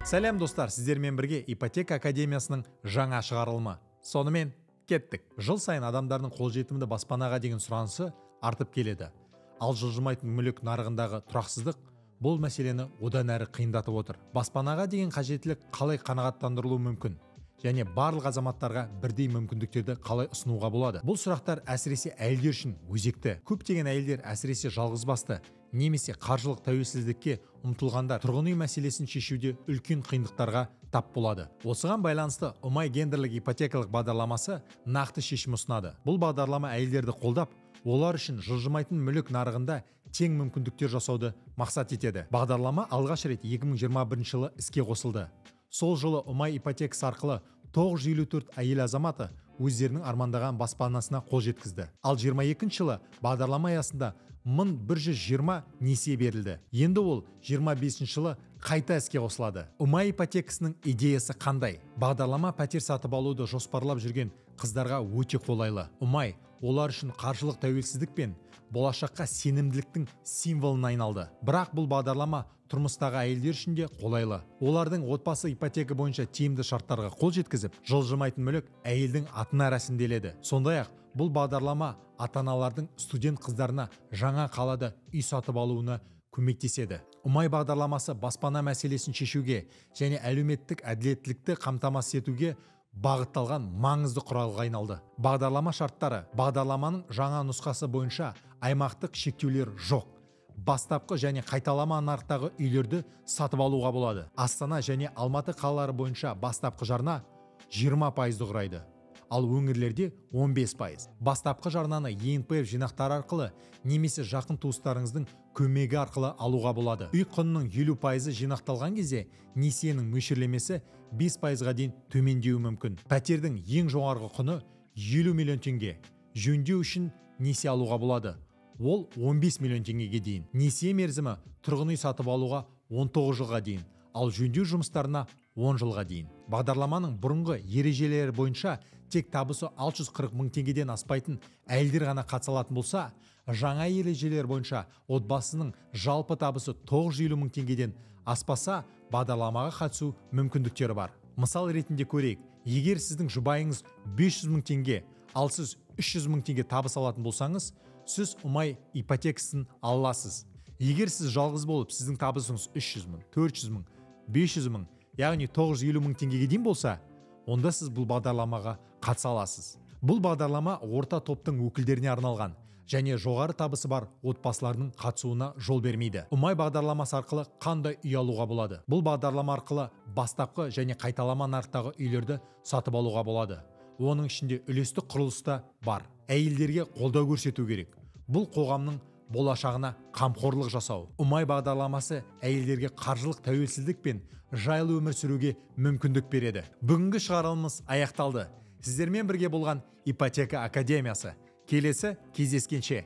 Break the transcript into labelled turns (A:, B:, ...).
A: Сәлем, достар, сіздермен бірге Ипотека академиясының жаңа шығарылымы. Сонымен кеттік. Жыл сайын адамдардың қолжетімді баспанаға деген сұранысы артып келеді. Ал жылжымайтын мүлік нарығындағы тұрақсыздық бұл мәселені одан әрі қиындатып отыр. Баспанаға деген қажеттілік қалай қанағаттандырылуы мүмкін? Және барлық азаматтарға бірдей мүмкіндіктерді қалай ұсынуға болады? Бұл сұрақтар әсіресе әйелдер үшін өзекті. Көптеген әйелдер, әсіресе жалғызбасты немесе қаржылық тәуелсіздікке ұмтылғандар, тұрғын үй мәселесін шешуде үлкен қиындықтарға тап болады. Осыған байланысты Ұмай гендерлік ипотекалық бағдарламасы нақты шешім ұсынады. Бұл бағдарлама әйелдерді қолдап, олар үшін жылжымайтын мүлік нарығында тең мүмкіндіктер жасауды мақсат етеді. Бағдарлама алғаш рет 2021 жылы іске қосылды. Сол жылы Ұмай ипотекасы арқылы 954 әйел азаматы өздерінің армандаған баспанасына қол жеткізді. Ал 22 жылы бағдарлама аясында 1120 несие берілді. Енді ол 25 жылы қайта іске қосылады. Ұмай ипотекасының идеясы қандай? Бағдарлама пәтер сатып алуды жоспарлап жүрген қыздарға өте қолайлы. Ұмай олар үшін қаржылық тәуелсіздік пен болашаққа сенімділіктің символына айналды. Бірақ бұл бағдарлама тұрмыстағы әйелдер үшін де қолайлы. Олардың отбасы ипотека бойынша тиімді шарттарға қол жеткізіп, жылжымайтын мүлік әйелдің атына рәсімделеді. Сондай-ақ бұл бағдарлама ата-аналардың студент қыздарына жаңа қалада үй сатып алуына көмектеседі. Ұмай бағдарламасы баспана мәселесін шешуге және әлеуметтік әділеттілікті қамтамасыз етуге бағытталған маңызды құралға айналды. Бағдарлама шарттары. Бағдарламаның жаңа нұсқасы бойынша аймақтық шектеулер жоқ. Бастапқы және қайталама нарықтағы үйлерді сатып алуға болады. Астана және Алматы қалалары бойынша бастапқы жарна 20%-ды құрайды, ал өңірлерде 15%. Бастапқы жарнаны ЕНПФ жинақтары арқылы немесе жақын туыстарыңыздың көмегі арқылы алуға болады. Үй құнының 50%-ы жинақталған кезде несиенің мөлшерлемесі 5%-ға дейін төмендеуі мүмкін. Пәтердің ең жоғарғы құны 50 миллион теңге. Жөндеу үшін несие алуға болады. Ол 15 миллион теңгеге дейін. Несие мерзімі тұрғын үй сатып алуға 19 жылға дейін, ал жөндеу жұмыстарына 10 жылға дейін. Бағдарламаның бұрынғы ережелері бойынша тек табысы 640 мың теңгеден аспайтын әйелдер ғана қатыса алатын болса, жаңа ережелер бойынша отбасының жалпы табысы 950 мың теңгеден аспаса, бағдарламаға қатысу мүмкіндіктері бар. Мысал ретінде көрейік. Егер сіздің жұбайыңыз 500 мың теңге, ал сіз 300 мың теңге табыс алатын болсаңыз, сіз Ұмай ипотекасын аласыз. Егер сіз жалғыз болып, сіздің табысыңыз 300 мың, 400 мың, 500 мың, яғни 950 мың теңгеге дейін болса, онда сіз бұл бағдарламаға қатыса аласыз. Бұл бағдарлама орта топтың өкілдеріне арналған және жоғары табысы бар отбасылардың қатысуына жол бермейді. Ұмай бағдарламасы арқылы қандай үй алуға болады? Бұл бағдарлама арқылы бастапқы және қайталама нарықтағы үйлерді сатып алуға болады. Оның ішінде үлестік құрылыс та бар. Әйелдерге қолдау көрсету керек. Бұл қоғамның болашағына қамқорлық жасау. Ұмай бағдарламасы әйелдерге қаржылық тәуелсіздік пен жайлы өмір сүруге мүмкіндік береді. Бүгінгі шығарылымыз аяқталды. Сіздермен бірге болған Ипотека академиясы. Келесі кездескенше.